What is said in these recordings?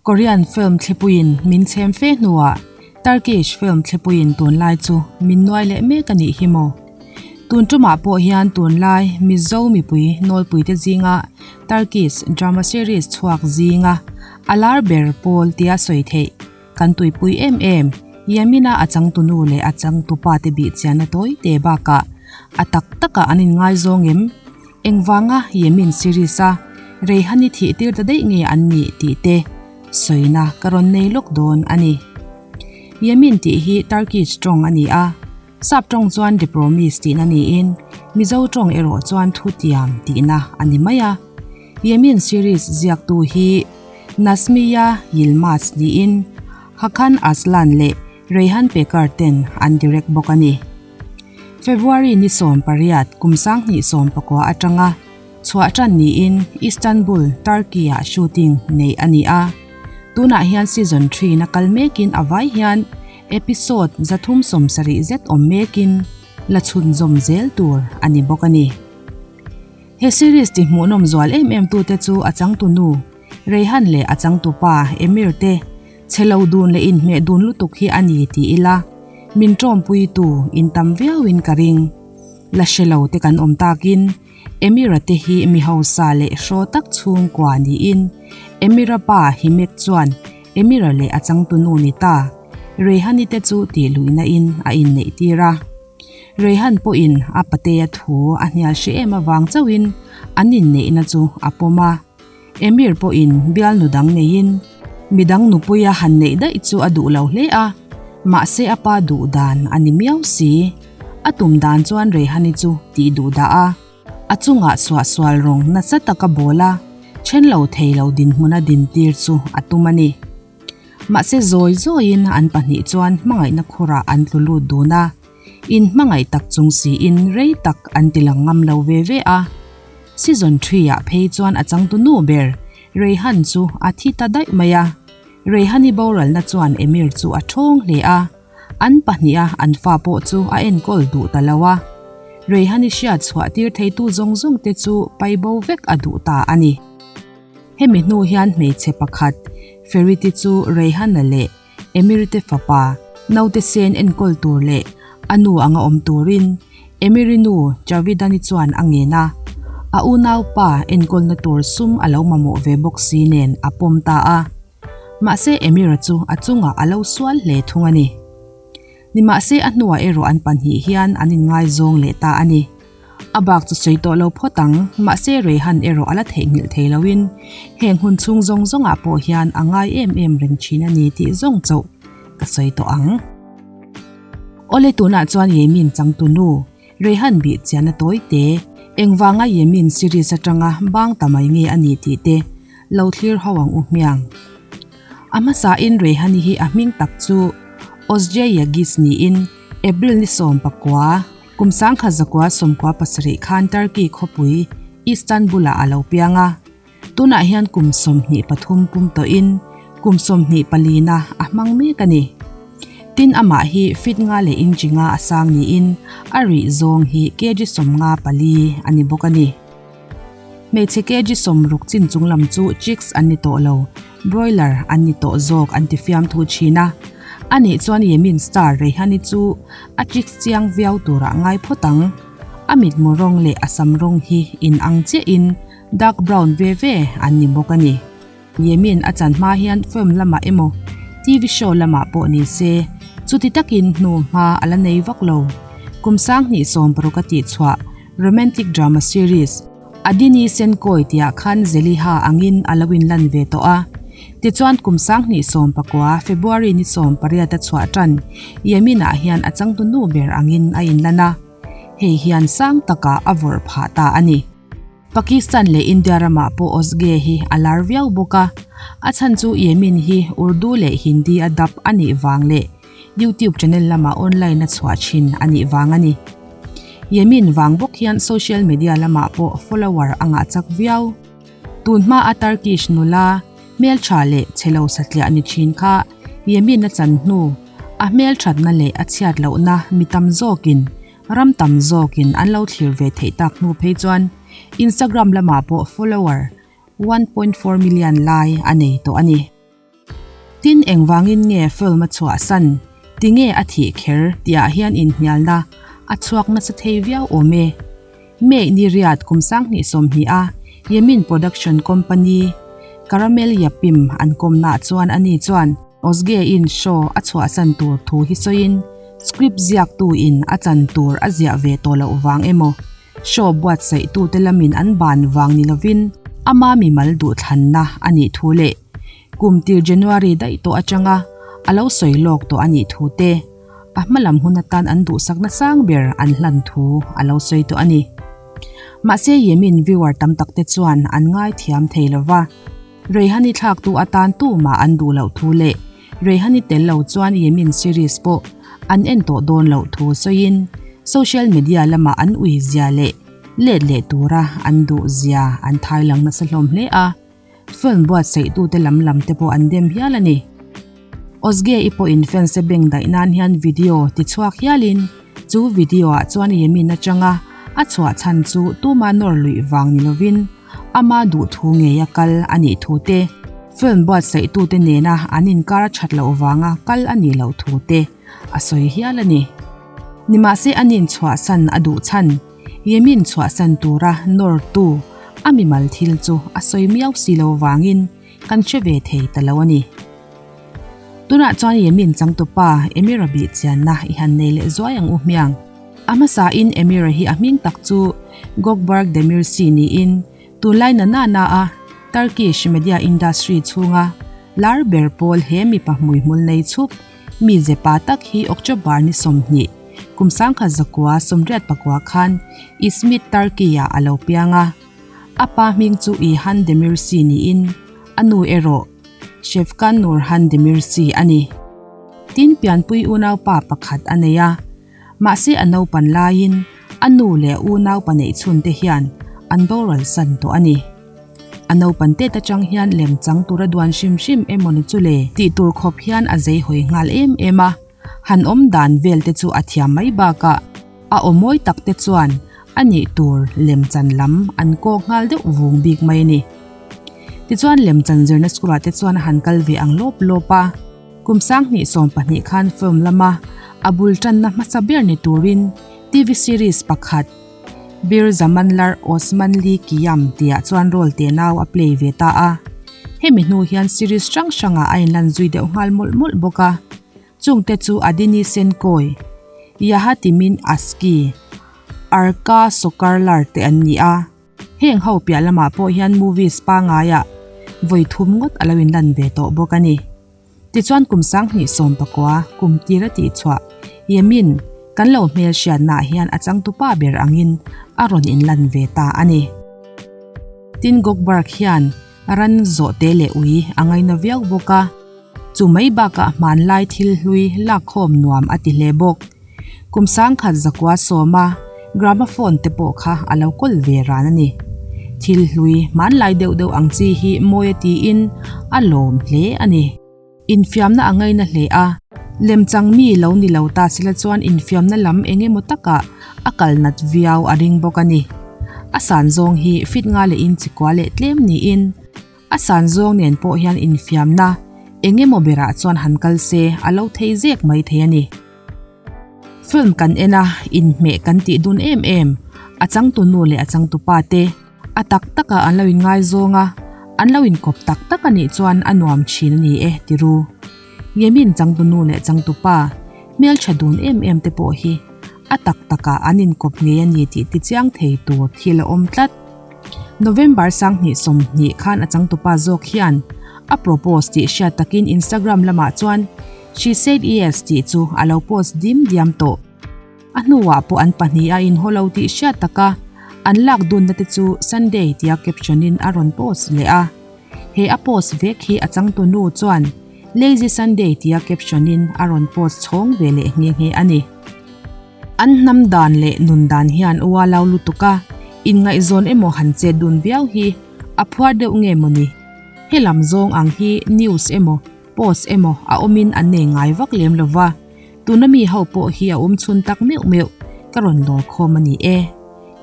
Korean film thlipuiin min chhem fe hnuah Turkish film thlipuiin tunlai chu min nuai leh mek a nih hi maw? Tun tumah pawh hian tunlai Mizo mipui nawlpuite zinga Turkish drama series chhuak zinga a lar ber pawl tia sawi theih kan tuipui em em Yamina a changtunu leh a changtupa te bih chianna tawi te bakah a tak takah an inngaizawng em? Engvanga Yemin series a Reihani thih tir ta daih nge an nih tih te sawina ka rawn nei lawk dawn a ni. Yemin tih hi Turkish tawng a ni a, Sap tawng chuan The Promise tihna niin Mizo tawng erawh chuan Thutiam tihna a ni mai a. Yemin series ziaktu hi Nazmiye Yilmaz niin Hakan Aslan leh Reyhan Peker ten an direct bawk a ni. February ni 18 kum 2019 atanga chhuah tan niin Istanbul, Turkey-ah shooting neih a ni a. Tunah hian season 3 na kal mekin a vai hian episode 370 zet awm mekin la chhunzawm zel tur a ni bawk a ni. He series ti hmuhnawm zual em em tute chu a changtunu Reyhan leh a changtupa Emir te chhelo dun leh inhmeh dun lutuk hi a ni ti ila min tawmpuitu in tam viauin ka ring. La hrelo te kan awm takin Emira te hi mi hausa leh hraw tak chhungkua niin Emira pa Himet chuan Emira leh a changtunu ni ta Reyhani te chu tih luihna in a inneih tir a. Reyhan pawhin a patea thu a hnial hre em avang chauhin an inneihna chu a pawm a. Emir pawhin bialnu dang neiin midang nupuia han neih daih chu a duh lo hle a, mahse a pa duh dan a ni miau si. A tum dan chuan Reyhani chu tih duh dah a, a chungah suahsual rawng nasa taka bawl a, then lo thei lo dinhmuna dintir chu a tum a ni. Mahse zawi zawiin an pahnih chuan hmangaihna khurah an tlu lut dun a, in hmangaih tak chung siin rei tak an ti lang ngam lo ve ve a. Season 3 ah phei chuan a changtu nu ber Reyhan chu a thi ta daih mai a. Reyhani boralna chuan Emir chu a thawng hle a, an pahnih a an fa pawh chu a enkawl duh ta lo a. Reyhani hriat chhuah tir theitu zawng zawng te chu paibo vek a duh ta a ni. Hemi hnu hian hmeichhe pakhat Feriti chu Reyhana leh Emir te fapa naute sen enkawl tur leh a nu anga awm turin Emiri nu Chavidani chuan a ngen a. A unaupa enkawlna tur sum a lo mamawh ve bawk si nen a pawm ta a. Mahse Emira chu a chungah a lo sual hle thung a ni. Nimahse a hnuah erawh an pahnih hian an inngaizawng leh ta a ni. A bak chu sawi tawh lo phawt ang, mahse Reyhan erawh a la theihnghilh thei loin heng hun chhung zawng zawngah pawh hian a ngai em em reng thin a ni tih zawng chauh ka sawi tawh ang. Awle tunah chuan Yemin changtunu Reyhan bih chian a tawi te, engvanga Yemin series atanga bang ta mai nge a ni tih te lo thlir ho ang u hmiang. A hmasain Reyhani hi a hming tak chu Ozge Yagiz niin April ni 19 kum 1997 khan Turkey khawpui Istanbul-ah a lo piang a. Tunah hian kum 23 pum tawhin kum 24 na a hmang mek a ni. Tin amah hi fit nga leh inchi nga a sang niin a rih zawng hi kg 54 a ni bawk a ni. Hmeichhe kg 60 chin chunglam chu chicks an ni tawh lo, broiler an ni tawh zawk an ti fiam thu thin a. Ani chuan Yemin star Reyhani chu a chicks chiang viau turah ngai phawt ang. A mit mu rawng leh a sam rawng hi in ang chiahin dark brown ve ve an ni bawk a ni. Yemin a chan hma hian film lamah emaw TV show lamah pawh ni se chuti takin hnu hma a la nei vak lo. Kum 2016 a tih chhuah romantic drama series Adini Senkoi tiah khan Zeliha angin a lo in lan ve tawh a. Tichuan kum 2019 February ni 18 a chhuah tan Yemin-ah hian a changtu nu ber angin a in lan a. Hei hian sang takah a vawrh phah ta a ni. Pakistan leh India ramah pawh Ozge hi a lar viau bawk a. A chhan chu Yemin hi Urdu leh Hindi a dap a nih vang leh YouTube channel lamah online a chhuah thin a nih vang a ni. Yemin vang bawk hian social media lamah pawh follower a ngah chak viau. Tun hma a Turkish nula hmel tha leh chhelo satliah ni thin kha Yemin a chan hnu a hmel thatna leh a chhiat lohna mi tam zawkin ram tam zawkin an lo thlir ve theih tak hnu phei chuan Instagram lamah pawh follower 1.4 million lai a nei tawh a ni. Tin engvangin nge film a chhuahsan, tinge a thih kher tihah hian inhnialna a chhuak nasa thei viau awm e. May ni riat kum 2020 a Yemin production company Caramel Yapim an kawmnaah chuan ani chuan Ozge in show a chhuahsan tur thu hi sawiin script ziaktu in a chan tur a ziah ve tawh loh vang emaw show buatsaihtute lamin an ban vang ni lovin ama mimal duhthlanna a nih thu leh kum tir January daih tawh atanga a lo sawi lawk tawh a nih thu te a hma lam hun atan an duhsakna sang ber an hlan thu a lo sawi tawh a ni. Mahse Yemin viewer tam tak te chuan an ngaithiam thei lova, Reihani thlaktu atan tumah an duh loh thu leh Reihani tel lo chuan Yemin series pawh an en tawh dawn loh thu sawiin social media lamah an ui zia leh let leh tura an duh zia an thailang nasa hlawm hle a. Film buatsaihtute lam lam te pawh an dem hial a ni. Ozge i pawhin fans te beng daih nan hian video ti chhuak hialin chu video ah chuan Yemin atanga a chhuah chhan chu tuma nawr luih vang ni lovin ama duhthu ngei a kal a nih thu te, film buatsaihtute nena an inkar a that loh vanga kal a nih loh thu te a sawi hial a ni. Nimahse a nin chhuahsan a duh chhan Yemin chhuahsan tura nawrtu a mimal thil chu a sawi miau si lo vangin kan hre ve thei ta lo a ni. Tunah chuan Yemin changtupa Emira bih chianna i han nei leh zuai ang u hmiang. A hmasain Emira hi a hming tak chu Gökberk Demirci niin tunlai na na na a Turkish media industry chhunga lar ber pawl he mipa hmuihmul nei chhup Mi zepa tak hi October ni 20, kum 1989 khan Izmit, Turkey-ah a lo piang a. A pa hming chu Ihan Demirci niin a nu erawh Şefkan Nurhan Demirci a ni. Tin pianpui unaupa pakhat a nei a, mahse a naupan laiin a nu leh unaupa neihchhunte hian an boral san tawh a ni. A naupan tet atang hian lem chang tura duan hrim hrim emaw ni chu le tih tur khawp hian a zei hawi nghal em em a, han awm dan vel te chu a thiam mai bakah a aw mawi tak te chuan a nih tur lem chan lam an kawk nghal deuh vung bik mai a ni. Tichuan lem chan zirna school ah te chuan a han kal ve ang lawp lawp a, kum 2012 khan film lama a bul tanna hmasa ber ni turin TV series pakhat, Bir Zamanlar Osmanli Kiyam tihah chuan role te nau a play ve ta a. Hemi hnu hian series hrang hrangah a inlan zui deuh nghal mawlh mawlh bawk a. Chungte chu Adini Senkoy, Yahatimin Aski, Arka Sokarlar te an ni a. Heng ho piah lamah pawh hian movies pangaiah vawi thum ngawt a lo inlan ve tawh bawk a ni. Tichuan kum 2019 kum tir a tihchhuah Yemin kan lo hmel hriatnaah hian a changtupa ber angin a rawn inlan ve ta a ni. Tin Gökberk hian ran zawhte leh ui a ngaina viau bawk a, chu mai bakah hmanlai thil hlui lakkhawm nuam a ti hle bawk. Kum 1970 gramophone te pawh kha a lo kawl ve ran a ni. Thil hlui hmanlai deuh deuh ang chi hi mawi a tiin a lawm hle a ni. Infiamna a ngaina hle a, lemchang mi lo ni lo ta sila chuan infiamna lam eng emaw takah a kal nat viau a ring bawk a ni. A san zawng hi fit nga leh in chikua leh tlem niin A san zawng nen pawh hian infiamna eng emaw berah chuan han kal se a lo thei zek mai thei a ni. Film kan en a, inhmeh kan tih dun em em, a changtu nu leh a changtu pa te a tak taka an lo inngaizawng a, an lo inkawp tak tak a nih chuan a nuam thin a ni e ti ru. Yemin changtu nu leh changtu pa hmeltha dun em em te pawh hi a tak takah an inkawp ngei a ni tih tichiang thei tur thil a awm tlat. November 2020 khan a changtupa zawk hian a propose tih hriat takin Instagram lamah chuan She said yes tih chu a lo post dim diam tawh. A hnuah pawh an pahnih a inhaw lo tih hriat taka an lak dunna te chu Sunday tia caption in a rawn post leh a. He a post vek hi a changtu nu chuan Lazy Sunday tia caption in a rawn post chhawng ve leh nghe nghe a ni. An hnam dan leh nun dan hian ualau lutuk a, inngaihzawn emaw han chet dun viau hi a phuar deuh nge maw ni? He lam zawng ang hi news emaw post emaw a awmin an nei ngai vak lem lo va, tuna mi ho pawh hi a awm chhun tak meuh meuh ka rawn lawr khawm a ni e.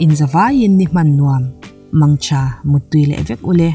Inzavaiin ni hman nuam, mangtha, muttui leh vek ule.